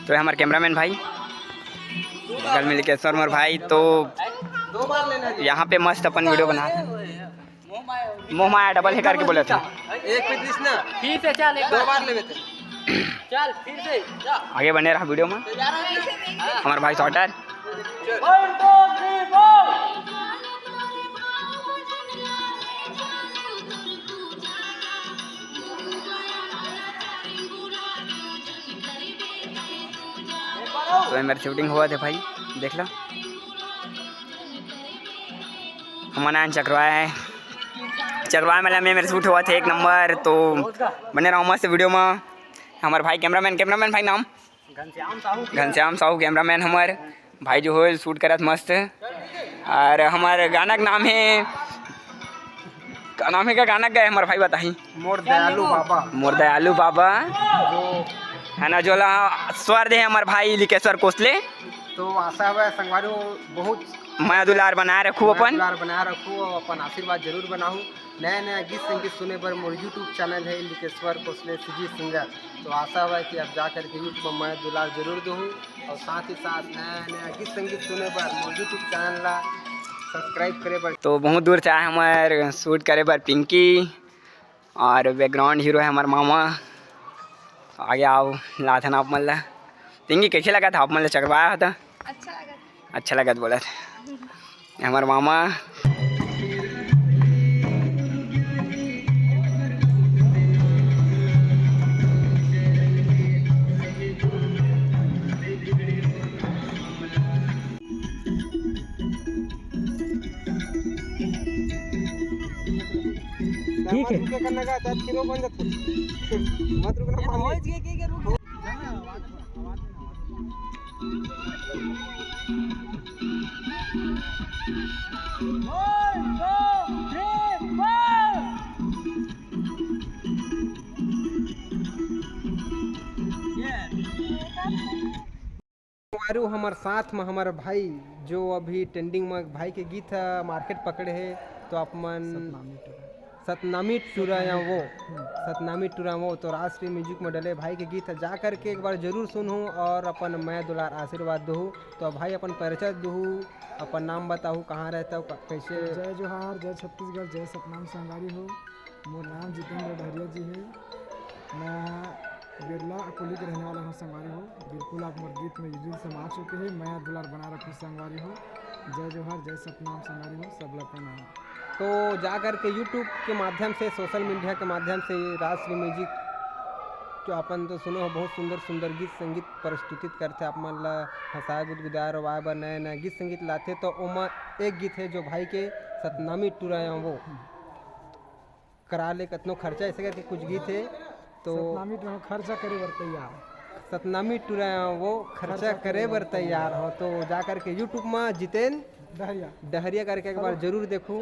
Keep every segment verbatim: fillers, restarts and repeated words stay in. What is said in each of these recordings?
तो ये हमर cameraman भाई, बगल में लिकेश्वर मोर भाई। तो यहाँ पे मस्त अपन video बना, मोह माया double है करके बोला था। एक मिनट ना। फिर से चल, एक दो बार। बार लेवे थे। चल, फिर से, जा। आगे बने रहा video में। तैयार हो ना? हमारे भाई शॉटर। चल। One, two, three, four। तो ये मेरी shooting हुआ थे भाई, देख लो। हमन आन चकरवाए, चकरवाए मेला में मेरे shoot हुआ थे एक नंबर। तो बने रहो मस्त video में। हमारे भाई cameraman, cameraman भाई नाम? घनश्याम साहू cameraman हमारे। भाई जो हो shoot करत मस्त। और हमारे गाना का नाम है, का नाम है, का गाना गए हमारे भाई बताही? मोर दयालु बाबा। मोर दयालु बाबा। जो है ना, जोला स्वर दे हमारे भाई लिकेश्वर कोसले। तो आशा हवे संगवारी हो, बहुत मया दुलार बनाए रखू, मया अपन दुलार बनाए रखू, अपन आशीर्वाद जरूर बनाहू। नया नया गीत संगीत सुने बर मोर YouTube channel है लिकेश्वर कोसले CG singer। तो आशा हवे कि आप जा करके YouTube में मया दुलार जरूर दहू, और साथ ही साथ नया नया गीत संगीत सुने बर मोर YouTube channel ला subscribe करे बर। तो बहुत दूर से आए हमारे shoot करे बर पिंकी, और background hero है हमारे मामा। आगे आओ, लाथन आप मन ला। पिंकी, कैसे लगा था आप मन ला चकरवाया था? अच्छा लगा था। अच्छा लगा था बोला था हमारे मामा। ठीक है। मत रुके करना का, तब फिर वो बन जाता। मत रुकना, पानी। संगवारी हो हमर साथ म हमर भाई, जो अभी trending म भाई के गीत ह market पकड़े हे, तो आप मन सतनामी टूरा। सतनामी टूरा या वो, हम्म। सतनामी टूरा वो तो राजश्री music म डले भाई के गीत ह, जा करके एक बार जरूर सुनहू और अपन मया दुलार आशीर्वाद दहू। तो भाई अपन परिचय दहू, अपन नाम बताहू, कहाँ रहता हो, क-, कैसे? जय जोहार, जय छत्तीसगढ़, जय सतनाम संगवारी हो। मोर नाम जितेंद्र डहरिया जी हे। मैं बिरला अकोली के रहने वाला हूँ संगवारी हो। बिल्कुल आप मोर गीत में दिल से मा चुके हैं। मया दुलार बना रखू संगवारी हो। जय जोहार, जय सतनाम संगवारी हो, सब ला प्रणाम। तो जा करके YouTube के माध्यम से, social media के माध्यम से राजश्री music जो अपन तो सुनो हो, बहुत सुंदर सुंदर गीत संगीत प्रस्तुतित करथे, आप मन ला हंसाए गुदगुदाए रोवाए बर नया नया गीत संगीत लाथे। तो ओमा एक गीत है जो भाई के सतनामी टूरा या वो करा ले कतनो खर्चा, ऐसे करके कुछ गीत है। तो सतनामी टूरा खर्चा करे बर तैयार। सतनामी टूरा वो खर्चा खर्चा करे करे बर बर तैयार हो। तो जा करके YouTube में जितेन डहरिया। डहरिया करके एक बार जरूर देखो।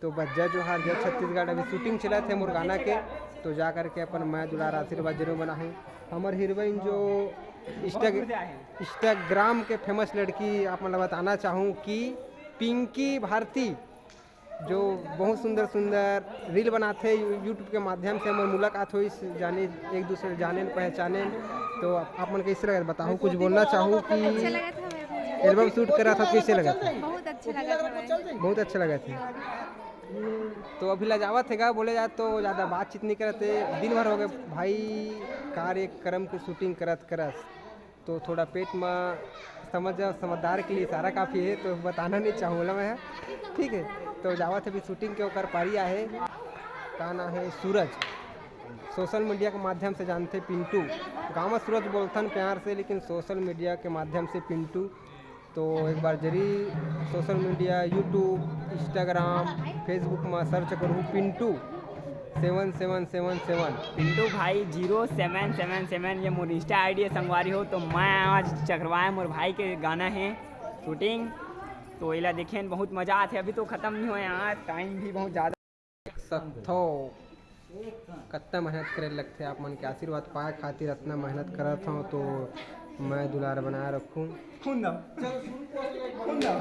तो बस जय जोहार, जय छत्तीसगढ़। अभी shooting चलत है मोर गाना के, तो जा करके अपन मया दुलार आशीर्वाद जरूर बनाहू। हमर heroine जो Insta-, Instagram के famous लड़की, आप मन ला बताना चाहूँ कि पिंकी भारती, जो बहुत सुंदर सुंदर reel बनाथे यू-, YouTube के माध्यम से, हमर मुलाकात होइस, जाने एक दूसरे जाने पहचाने। तो आप, आप मन कैसे लगत बताहू, कुछ बोलना चाहूँ कि अच्छा लगत हवे। Album shoot करा था, कैसे लगत? बहुत अच्छा लगत हवे। बहुत अच्छा लगत है। तो अभी ला जावत है गा, बोले जाए तो ज़्यादा बातचीत नहीं करते, दिन भर हो गए भाई कार्यक्रम के shooting करत करत। तो थोड़ा पेट में समझ जाओ, समझदार के लिए इशारा काफ़ी है, तो बताना नहीं चाहूँगा मैं, ठीक है। तो जावत है अभी shooting के, ओकर पारी आहे, का नाम है, सूरज। Social media के माध्यम से जानथे पिंटू, गाँव में सूरज बोलथन प्यार से, लेकिन social media के माध्यम से पिंटू। तो एक बार जरी social media, YouTube, Instagram, Facebook में search करूँ Pintu seven seven seven seven। Pintu भाई zero seven seven seven, ये मोर Insta ID है संगवारी हो। तो मैं आज चकरवाए मोर भाई के गाना है shooting, तो एला देखें, बहुत मजा आथे। अभी तो ख़त्म नहीं होए यार, time भी बहुत ज़्यादा। सकथो। कतना मेहनत करे लगथे, आप मन के आशीर्वाद पाए खातिर अतना मेहनत करत हव, तो मया दुलार बनाए रखू। खून दो। खून दो।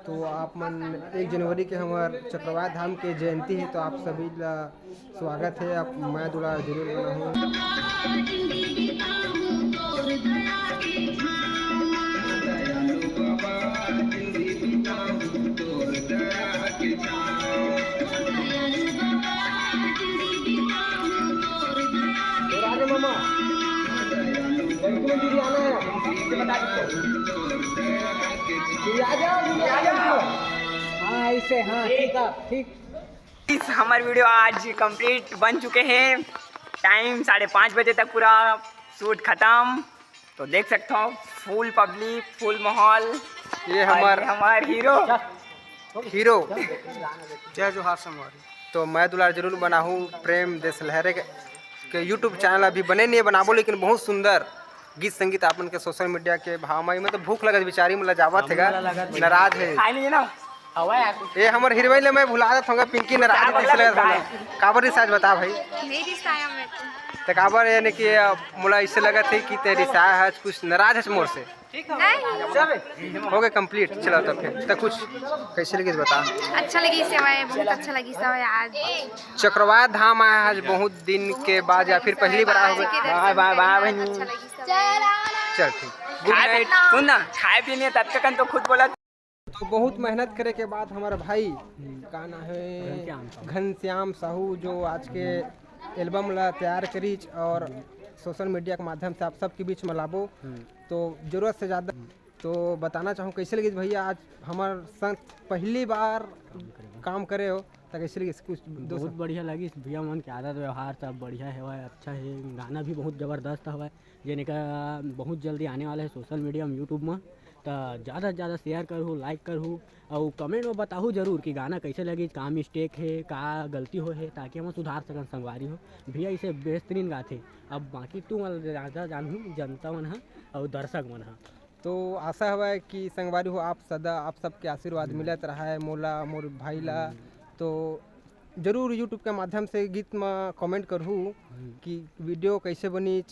तो आप मन, एक जनवरी के हमर चकरवात धाम के जयंती है, तो आप सभी ला स्वागत है, आप मया दुलार जरूर बनाहू। राधे मामा, दीदी आना है, बता दीजिए। दीदी आ जाओ, दीदी आ जाओ। हाँ, ऐसे, हाँ, ठीक है, ठीक। इस हमार वीडियो आज कंप्लीट बन चुके हैं। टाइम साढ़े पाँच बजे तक पूरा शूट खत्म। तो देख सकते हो, फुल पब्लिक, फुल माहौल। ये और हमार ये हमार हीरो। हीरो। जय जोहार संगवारी। तो मैं दुलार जरूर बनाहूँ प्रेम देश लहरे के, के YouTube चैनल अभी बने नहीं बनाबो, लेकिन बहुत सुंदर गीत संगीत आपन के सोशल मीडिया के भाव में, मतलब भूख लगत बिचारी, मतलब जावत हेगा, नाराज है। खाए नहीं ना। ये हमर हीरोइन ले मैं भुला देत होंगे, पिंकी नाराज है, इसलिए काबर रिसाए आज बता भाई। नहीं रिसाया मेरे को। तो काबर यानी कि अ, मोला इससे लगत है कि ते रिसाए है, कुछ नाराज है मोर से। नहीं। हो गए कंप्लीट। चलो तो फिर तो कुछ कैसे लगी बता। अच्छा लगी सेवाएं, बहुत अच्छा लगी सेवाएं आज। चक्रवात धाम आया है आज बहुत दिन के बाद या फिर पहली बार आया होगा। बाय बाय बाय बहनी। अच्छा लगी सेवाएं। चल ठीक। गुड नाइट। सुन ना, खाए पीने तब तक तो खुद बोला। तो बहुत मेहनत करे के बाद हमारा भाई का नाम है घनश्याम साहू। घनश्याम साहू जो आज के एल्बम ला तैयार करीच और सोशल मीडिया के माध्यम से आप सबके बीच में लाबो। हम्म। तो जरूरत से ज़्यादा तो बताना चाहूँ कैसे लगी भैया आज हमारे साथ पहली बार काम करे हो तो कैसे लगी कुछ दो बहुत बढ़िया लगी भैया मन के आदत व्यवहार सब बढ़िया है, अच्छा है, गाना भी बहुत जबरदस्त हवा। जेने का बहुत जल्दी आने वाला है सोशल मीडिया में, YouTube में। तो ज़्यादा से ज़्यादा शेयर करहू, लाइक करहू और कमेंट में बताहू जरूर कि गाना कैसे लगी, का मिस्टेक है, का गलती हो है, ताकि हम सुधार सकन संगवारी हो। भैया इसे बेहतरीन गाथे। अब बाकी तू मन ज़्यादा जानहू जनता मन ह और दर्शक मन ह। तो आशा हवय कि संगवारी हो आप सदा आप सबके आशीर्वाद मिलत रहा है मोला मोर भाई ला। तो जरूर YouTube के माध्यम से गीत म कमेंट करहू कि वीडियो कैसे बनी।